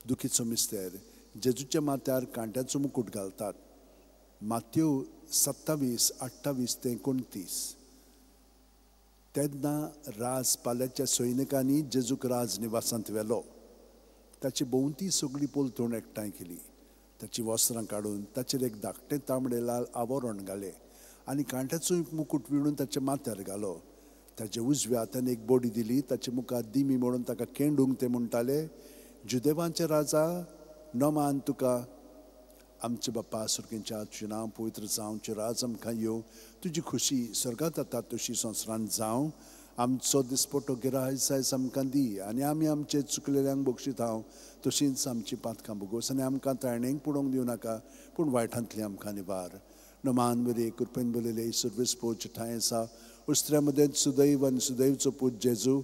दुखीचो मिस्तेर, जेजूच्या माथ्यार कांट्याचो मुकूट घालतात. मात्यो 27:28-29. तेन्ना राज पाल्याच्या सैनिकांनी जेजूक राज निवासांत व्हेलो. ताची भोंवती सगळी पलतूण एकठांय केली. ताची वस्त्रां काडून ताचेर एक धाकटें तांबडे लाल आवरण घालें आनी कांट्याचो एक मुकूट विणून ताच्या माथ्यार घालो. ताच्या उजव्या हातान एक बडी दिली. ताचे मुखार दिमी म्हणून ताका केंडूंक ते म्हणटाले, जुदेवांचे राजा नमान तुका. आमचे बापा सुर्गींच्या, तुजें नांव पवित्र जावं, तुजें राज आमकां येवं, तुजी खुशी स्वर्गात जाता तशी संवसारांत जावं. आमचो दिसपटो गिरायज आयज आमकां दी आनी आमी आमचे चुकलेल्यांक बक्षीत हांव तशींच आमची पातकां भोगोस आनी आमकां त्राणेक पडोवंक दिवं नाका, पूण वायटांतली आमकां निवार. नमान बरे कृपेन बरयले सर्वेस पोरचे ठांय आसा उस्त्र्या मदें सुदैव आनी सुदैवचो पूत जेजू,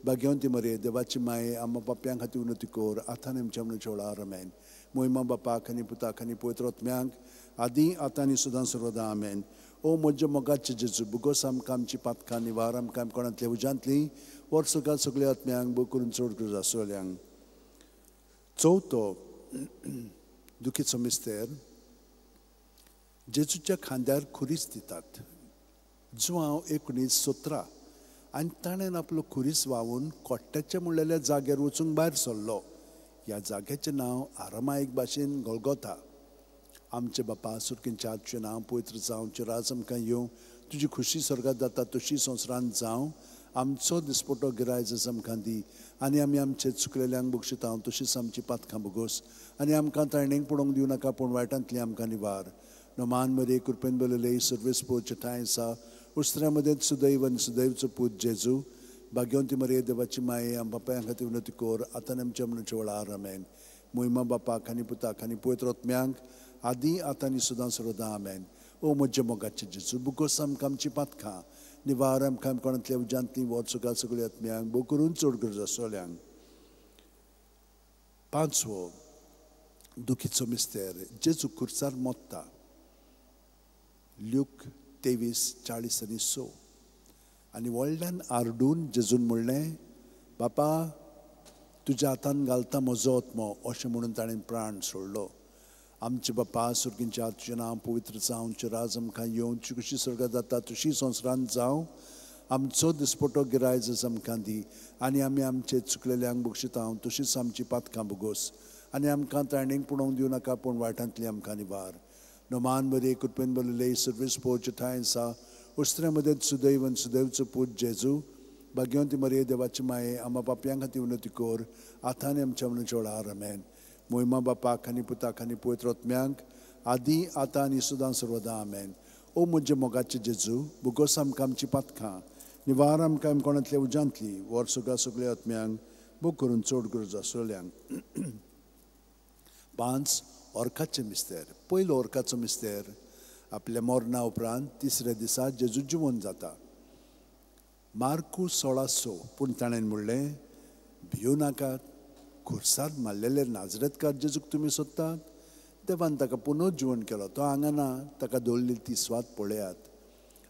भाग्यवंती मरे देवाची माये, आमा पापयां खातीर विनवती कर आतां आनी आमच्या मरणाच्या वेळार आमेन. मोहिमा बापाक आनी पुताक आनी पवित्र आत्म्यांक, आदी आतां आनी सदां सर्वदा आमेन. ओ म्हज्या मोगाचे जेजू, भुगोस आमकां आमची पातकां, निवार आमकां कोणांतल्या उज्यांतली, वर सगळ्या सगळ्या आत्म्यांक भोव करून चड गरज आसतल्यांक. चवथो दुखीचो मिस्तेर, जेजूच्या खांद्यार खुरीस दितात. जुआंव 19:17. आनी ताणें आपलो खुरीस व्हांवून कोट्ट्याच्या म्हणलेल्या जाग्यार वचूंक भायर सरलो. ह्या जाग्याचें नांव आरामायक भाशेन गोलगोथा. आमचे बापा सुर्गींच्या, तुजें नांव पवित्र जावं, तुजें राज आमकां येवं, तुजी खुशी स्वर्गात जाता तशी संवसारांत जावं. आमचो दिसपटो गिरायज आमकां दी आनी आमी आमचे चुकलेल्यांक बक्षिता तशीच आमची पातकां भोगोस आनी आमकां त्राणेक पडोवंक दिवं नाका, पूण वायटांतली आमकां निवार. नमान मरे कृपेन बरयले सर्वेस पोरचे ठांय आसा उस्त्र्या मदें सुदैव आनी सुदैवचो पूत जेजू, भाग्यवंती मरे देवाची माये, आम बापायां खातीर विनवती कर आतां आनी आमच्या मरणाच्या वेळार आमेन. मोहिमा बापाक आनी पुताक आनी पवित्र आत्म्यांक, आदी आतां आनी सदां सर्वदा आमेन. ओ म्हज्या मोगाचे जेजू, भुगोस आमकां आमची पातकां, निवार आमकां कोणांतल्या उज्यांतली, वर सगळ्या सगळ्या आत्म्यांक भोव करून चड गरज आसतल्यांक. पांचवो दुखीचो मिस्तेर, जेजू खुर्सार मोत्ता. ल्यूक 23:40-6. आनी व्हडल्यान आरडून जेजून म्हणलें, बापा तुज्या हातान घालता म्हजो आत्मो, अशें म्हणून ताणें प्राण सोडलो. आमचे बापा सुर्गींच्या, तुजें नांव पवित्र जावं, तुजें राज आमकां येवं, तुजी खुशी स्वर्गात जाता तशी संवसारांत जावं. आमचो दिसपटो गिरायज आमकां दी आनी आमी आमचे चुकलेल्यांक बक्षिता तशीच आमची पातकां भोगोस आनी आमकां त्राणेक पडोवंक दिवं नाका, पूण वायटांतली आमकां निवार. नमान बरे कृपेन बरयले सर्वेस पोरचे ठांय आसा उस्त्र्या मदें सुदैव आनी सुदैवचो पूत जेजू, भाग्यवंती मरे देवाची माये, आमा पापयां खातीर विनवती कर आतां आनी आमच्या मरणाच्या वेळार आमेन. मोहिमा बापाक आनी पुताक आनी पवित्र आत्म्यांक, आदी आतां आनी सदां सर्वदा आमेन. ओ म्हज्या मोगाचे जेजू, भुगोस आमकां आमची पातकां, निवार आमकां कोणांतल्या उज्यांतली, वर सगळ्या सगळ्या आत्म्यांक भोव करून चड गरज आसतल्यांक. 5. ऑर्काचे मिस्तेर. पयलो ऑर्काचो मिस्तेर, आपल्या मरणा उपरांत तिसऱ्या दिसा जेजू जिवन जाता. मार्कू 16:6. पूण ताणें म्हणलें, भियो नाकात, खुर्सार मारलेले नाजरेतकार जेजूक तुमी सोदतात, देवान ताका पुनर्जिवन केलो, तो हांगा ना, ताका दवरली ती स्वाद पळयात.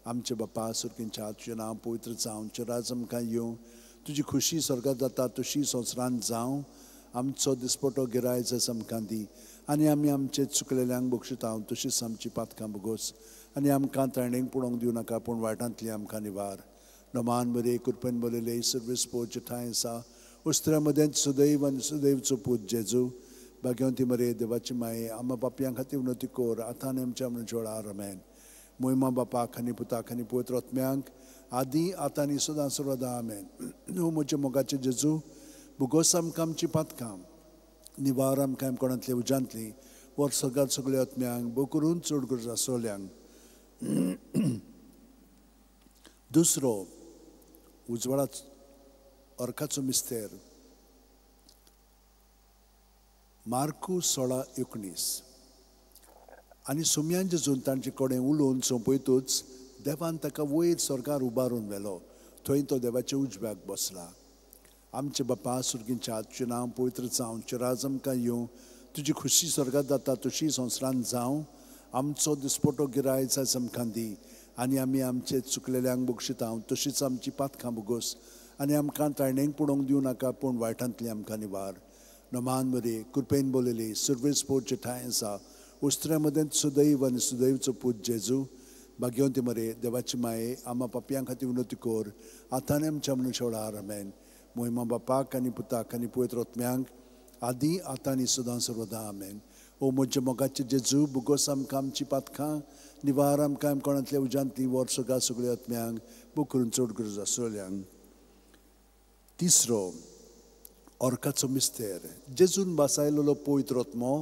आमचे बापा सुर्गींच्या, तुजें नांव पवित्र जावं, तुजें राज आमकां येवं, तुजी खुशी स्वर्गात जाता तशी संवसारांत जावं. आमचो दिसपटो गिरायज आमकां दी आनी आमी आमचे चुकलेल्यांक बक्षितांव तशीच आमची पातकां भोगोस आनी आमकां ताणेंक पळोवंक दिवं नाका पूण वायटांतली आमकां निवार. नमान बरे कृपेन बरयले सर्वीस पोवचे ठांय आसा उस्त्र्या मदेंत सुदैव आनी सुदैवचो पूत जेजू भाग्यवंती मरे देवाची माये आमा पापयां खातीर विनवती कर आतां आनी आमच्या मरणाच्या आमेन. मोहिमा बापाक आनी पुताक आनी पवित्र आत्म्यांक आदी आतां आनी सदां सर्वदा आमेन. ओ म्हज्या मोगाचे जेजू भुगोस आमकां आमची पातकां निवार आमकां कोणांतले उज्यांतली वर सगळ्या सगळ्या आत्म्यांक भोव करून चड गरज आसलेल्यांक. दुसरो उजवाडा अर्काचो मिस्तेर मार्कू 16:19. आनी सुम्यान जेजून तांचे कडेन उलोवन सोंपयतूच देवान ताका वयर स्वर्गार उबारून व्हेलो थंय तो देवाच्या उजव्याक बसला. आमचे बापा सुर्गींच्या तुजें नांव पवित्र जावं तुजें राज आमकां येवं तुजी खुशी स्वर्गात जाता तशी संवसारांत जावं. आमचो दिसपटो गिरायच आमकां दी आनी आमी आमचे चुकलेल्यांक बक्षितांव तशीच आमची पातकां भोगोस आनी आमकां ताणेंक पळोवंक दिवं नाका पूण वायटांतली आमकां निवार. नमान बरे कृपेन बोलयली सर्वेस पोवचे ठांय आसा उस्त्र्या मदेंत सुदैव आनी सुदैवचो पूत जेजू भाग्यवंती मरे देवाची माये आमा पापयां खातीर विनवती कर आतां आनी आमच्या मरणाच्या वेळार आमेन. मोहिमा बापाक आनी पुताक आनी पवित्र आत्म्यांक आदी आतां आनी सदां सर्वदा आमेन. ओ म्हज्या मोगाचे जेजू भुगोस आमकां आमची पातकां निवार आमकां कोणांतल्या उज्यांतली वर सगळ्या सगळ्या आत्म्यांक भोव करून चड गरज आसलेल्यांक. तिसरो अर्काचो मिस्तेर जेजून भासायलेलो पवित्र आत्मो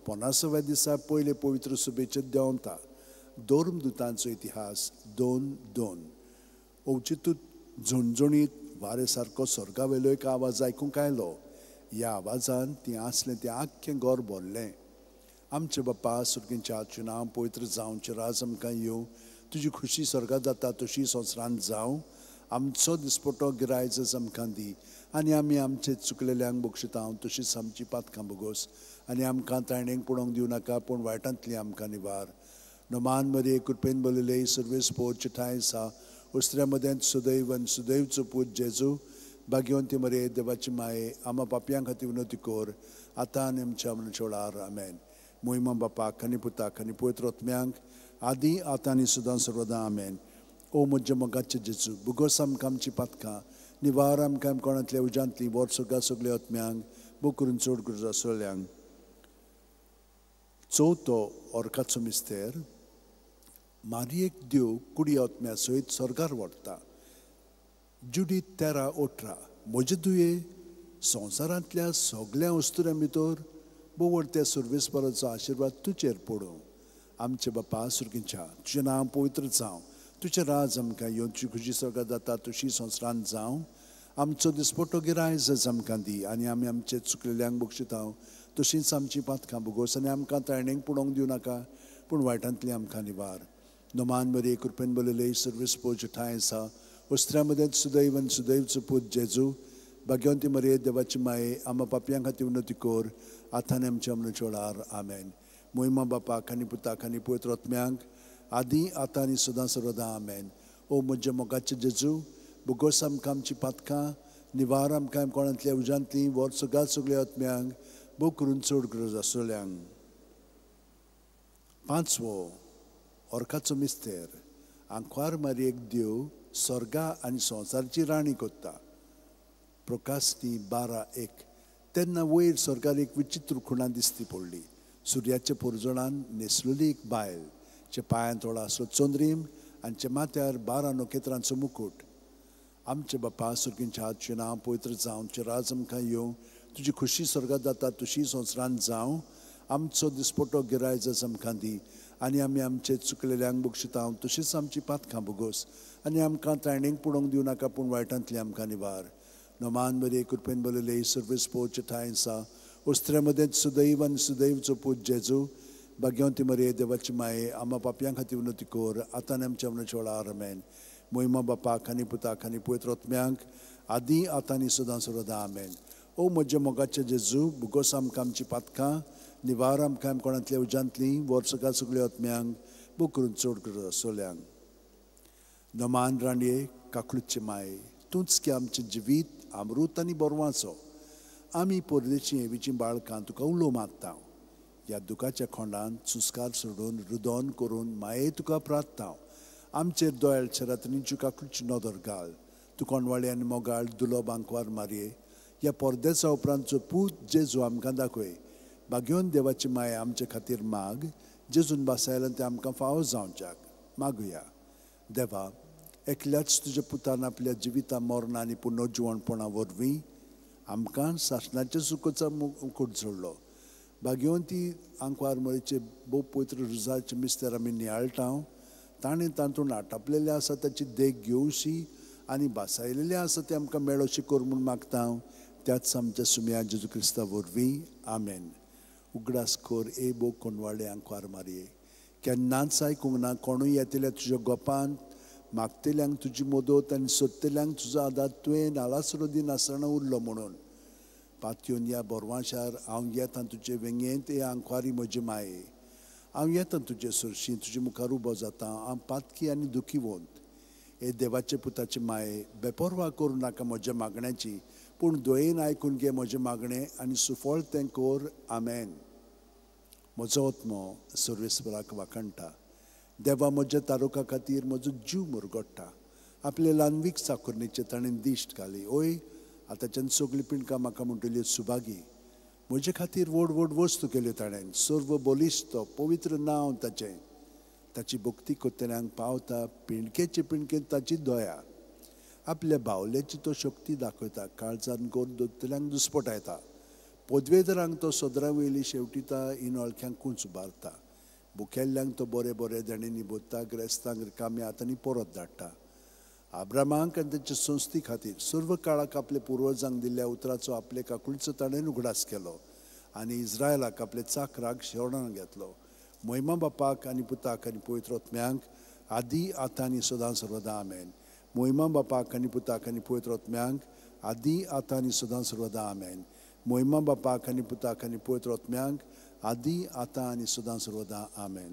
50व्या दिसा पयले पवित्र सभेचेर देंवता. धर्मदुतांचो इतिहास 2:2. अवचितूच झणझणीत वारे सारको स्वर्गा वयलो एक आवाज आयकूंक आयलो. ह्या आवाजान ती आसलें तें आख्खें घर भरलें. आमचे बापा सुर्गींच्या तुजें नांव पवित्र जावं तुजें राज आमकां येवं तुजी खुशी स्वर्गात जाता तशी संवसारांत जावं. आमचो दिसपटो गिरायज आमकां दी आनी आमी आमचे चुकलेल्यांक बक्षितांव तशीच आमची पातकां भोगोस आनी आमकां ताणेंक पळोवंक दिवं नाका पूण वायटांतली आमकां निवार. नमान मरे कृपेन बरयले सर्वेस पोवचे ठांय आसा उस्त्र्या मदेंत सुदैव आनी सुदैवचो पूत जेजू भाग्यवंती मरे देवाची माये आमा पापयां खातीर विनवती कर आतां आनी आमच्या मरणाच्या वेळार आमेन. मोहिमा बापाक आनी पुताक आनी पवित्र आत्म्यांक आदी आतां आनी सदां सर्वदा आमेन. ओ म्हज्या मोगाचे जेजू भुगोस आमकां आमची पातकां निवार आमकां कोणांतल्या उज्यांतली वर सगळ्या सगळ्या आत्म्यांक भोव करून चड गरज आसलेल्यांक. चवथो अर्काचो मिस्तेर मारयेक देव कुडी आत्म्या सयत स्वर्गार व्हरता. जुडीत 13:18. म्हजे दुये संवसारांतल्या सगळ्या वस्तुऱ्यां भितर बोवड त्या सर्वेस्पराचो आशिर्वाद तुजेर पडूं. आमचे बापा सुर्गींच्या तुजें नांव पवित्र जावं तुजें राज आमकां येवं तुजी खुशी स्वर्गात जाता तशी संवसारांत जावं. आमचो दिसपटो गिरायज आमकां दी आनी आमी आमचे चुकलेल्यांक बक्षितांव तशींच आमची पातकां भोगोस आनी आमकां ताणेंक पळोवंक दिवं नाका पूण वायटांतली आमकां निवार. नमान बरे कृपेन बरयले सर्वेस पोवचे ठांय आसा उस्त्र्या मदेंत सुदैव आनी सुदैवचो पूत जेजू भाग्यवंती मरे देवाची माये आमा पापयां खातीर विनवती कर आतां आनी आमच्या मरणाच्या वेळार आमेन. मोहिमा बापाक आनी पुताक आनी पवित्र आत्म्यांक आदी आतां आनी सदां सर्वदा आमेन. ओ म्हज्या मोगाचे जेजू भुगोस आमकां आमची पातकां निवार आमकां कोणांतल्या उज्यांतली वर सगळ्या सगळ्या आत्म्यांक भोव करून चड गरज आसलेल्यांक. पांचवो अर्काचो मिस्तेर आंकवार मारयेक देव स्वर्गा आनी संवसाराची राणी कोत्ता. प्रकाशनी 12:1. तेन्ना वयर स्वर्गार एक विचित्र खुणा दिसती पडली. सुर्याच्या पुरजणान न्हेसलेली एक बायल चे पांयांत थोडो आसलो चंद्रीम आनी चे माथ्यार 12 नखेत्रांचो मुकूट. आमचे बापा सुर्गींच्या तुजें नांव पवित्र जावं तुजें राज आमकां येवं तुजी खुशी स्वर्गात जाता तशी संवसारांत जावं. आमचो दिसपटो गिरायज आमकां दी आनी आमी आमचे चुकलेल्यांक बक्षितांव तशीच आमची पातकां भोगोस आनी आमकां ताणेंक पळोवंक दिवं नाका पूण वायटांतली आमकां निवार. नमान बरे कृपेन बरयले सर्वेस पोवचे ठांय आसा उस्त्र्या मदेंत सुदैव आनी सुदैवचो पूत जेजू भाग्यवंती मरे देवाची माये आमा पापयां खातीर विनवती कर आतां आनी आमच्या मरणाच्या वेळार आमेन. मोहिमा बापाक आनी पुताक आनी पवित्र आत्म्यांक आदी आतां आनी सदां सर्वदा आमेन. ओ म्हज्या मोगाचे जेजू भुगोस आमकां आमची पातकां निवार आमकां कोणांतल्या उज्यांतली वर सगळ्या सगळ्या आत्म्यांक भोव करून चड गरज आसलेल्यांक. नमान राणये काकळूचे माये तूंच की आमचें जिवीत अमृत आनी बरवाचो आमी परदेशी हेवीचीं बाळकां तुका उलो मागता. ह्या दुखाच्या खोंडान सुस्कार सोडून रुदोन करून माये तुका प्रार्थता. आमचेर दोयाळ शरातनीची काकूची नदर घाल. तूं कोणवाळे आनी मोगाळ दुलो बांकवार मारये. ह्या परदेसा उपरांतचो पूत जेजू आमकां दाखय. भाग्योन देवाची माया आमचे खातीर माग. जेजून बासायल्यान तें आमकां फावो जावच्याक मागुया. देवा, एकल्याच तुज्या पुतान आपल्या जिविता मरणा आनी पुनर्जिवणपणा वरवीं आमकां सासणाच्या सुखाचो मुकूट जोडलो. भाग्योन ती आंकवार मरेचे भोव पवित्र रुजाचे मिस्तर आमी नियाळटा. ताणें तातूंत आटापलेलें आसा ताची देख घेवशी आनी बासायलेलें आसा तें आमकां मेळोशी कर म्हूण मागता. त्याच आमच्या सुम्या जेजू क्रिस्ता वरवीं आमेन. उगडास कर ए भोव कोणवाळे आंकवार मारये. केन्नाच आयकूंक ना कोणूय येतल्या तुज्या गोपान मागतल्यांक तुजी मदत आनी सोदतल्यांक तुजो आदार तुवें नालासरो दिनासतना उरलो म्हणून. पातयोन ह्या बोरवाशार हांव येता तुजे वेंगेंत हे आंकवारी म्हजे माये. हांव येता तुजे सरशी तुजे मुखार उबो जाता. हांव पातकी आनी दुखीवंत. हे देवाचे पुताचे माये, बेपर्वा करूं नाका म्हज्या मागण्याची, पूण दयेन आयकून घे म्हजें मागणें आनी सुफळ तें कर. आमेन. म्हजो आत्मो सर्वेस्पराक वाखाणटा. देवा म्हज्या तारुका खातीर म्हजो जीव मुरगडटा. आपले ल्हानवीक साकुरणीचेर ताणें दिश्ट घाली. ओय आतांच्यान सगळीं पिंडकां म्हाका म्हणटल्यो सुभागी. म्हजे खातीर व्हड व्हड वस्तू केल्यो ताणें. सर्व बलिश्ट पवित्र नांव ताचें. ताची भक्ती करतल्यांक पावता पिंडकेचे पिंडकेन ताची दया. आपल्या बावल्याची तो शक्ती दाखयता. काळजान गोर दोतल्यांक दुस्पटायता. पदवेदरांक तो सदरा वयली शेवटिता. इनवळख्यांक कुंच उबारता. भुकेल्ल्यांक तो बरे बरे देणेंनी भरता. ग्रेस्तांक रिकाम्या हातांनी परत धाडटा. आब्रामाक आनी तांचे संस्थी खातीर सर्व काळाक आपले पुर्वजांक दिल्ल्या उतराचो आपले काकुळचो ताणें उगडास केलो आनी इस्रायलाक आपले चाकराक शरण घेतलो. मोहिमा बापाक आनी पुताक आनी पवित्र आत्म्यांक आदी आतां आनी सदां सर्वदा आमेन. मोहिमा बापाक आनी पुताक आनी पवित्र आत्म्यांक आदी आतां आनी सदां सर्वदा आमेन. मोहिमा बापाक आनी पुताक आनी पवित्र आत्म्यांक आदी आतां आनी सदां सर्वदा आमेन.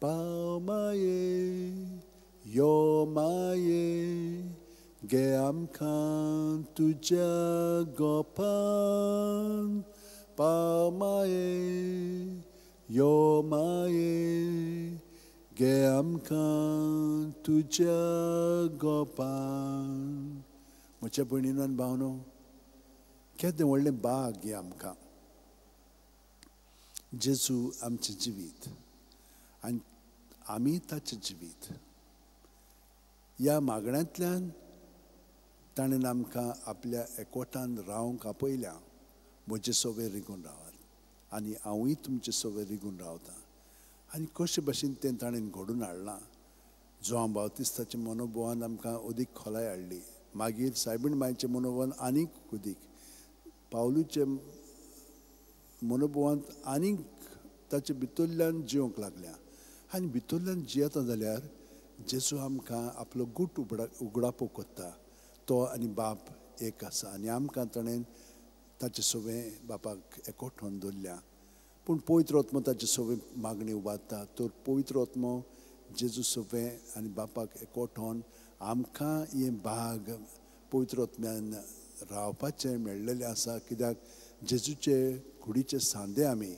पाव माये यो माये गे आमकां तुज्या गोपान. पाव माये यो माये गे आमकां तुज्या गोपान. म्हज्या भयणीनो आनी भावनो, केदें व्हडलें भाग हें आमकां. जेजू आमचें जिवीत आनी आमी ताचें जिवीत. ह्या मागण्यांतल्यान ताणें आमकां आपल्या एकवटान रावंक आपयल्या. म्हजे सवे रिगून रावात आनी हांवूय तुमचे सवे रिगून रावता. आनी कशे भशेन तें ताणें घडून हाडलां. जुआंव बावतिस्ताच्या मनोभवान आमकां अदीक खोलाय हाडली. मागीर सायबीण मायच्या मनोभवान आनीक अदीक, पावलूचे मनोभवांत आनीक ताचे भितरल्यान जिवंक लागल्या. आनी भितरल्यान जियेता जाल्यार जेजू आमकां आपलो गूट उगडापो करता. तो आनी बाप एक आसा आनी आमकां ताणें ताचे सवें बापाक एकवटोवन दवरल्या. पूण पवित्र आत्मो ताचे सवें मागणी उबारता. तर पवित्र आत्मो जेजू सवें आनी बापाक एकवटोवन आमकां हें भाग पवित्र आत्म्यान रावपाचें मेळ्ळेलें आसा. कित्याक जेजूचे कुडीचे सांदे आमी.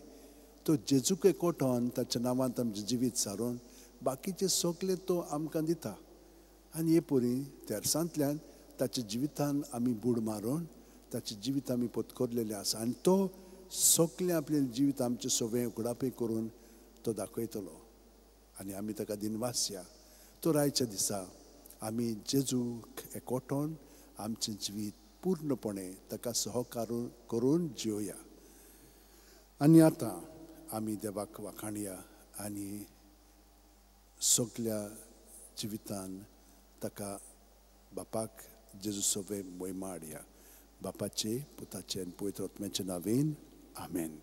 तो जेजूक एकवटोवन ताच्या नांवांत आमचें जिवीत सारोवन बाकीचे सगळे तो आमकां दिता. आनी हे परी तेरसांतल्यान ताच्या जिवितान आमी बूड मारून ताचें जिवीत आमी पत्करलेलें आसा. आनी तो सगळें आपलें जिवीत आमचें सवें उगडापें करून तो दाखयतलो आनी आमी ताका दिनवासया. तर आयच्या दिसा आमी जेजूक एकवटोवन आमचें जिवीत पूर्णपणे ताका सहकार करून जिवया. आनी आतां आमी देवाक वाखाणया आनी सगल्या जिवितान ताका बापाक जेजू सवें मोहिमा हाडया. बापाचे पुताचे आनी पवित्र आत्म्याचे नांवेन आमेन.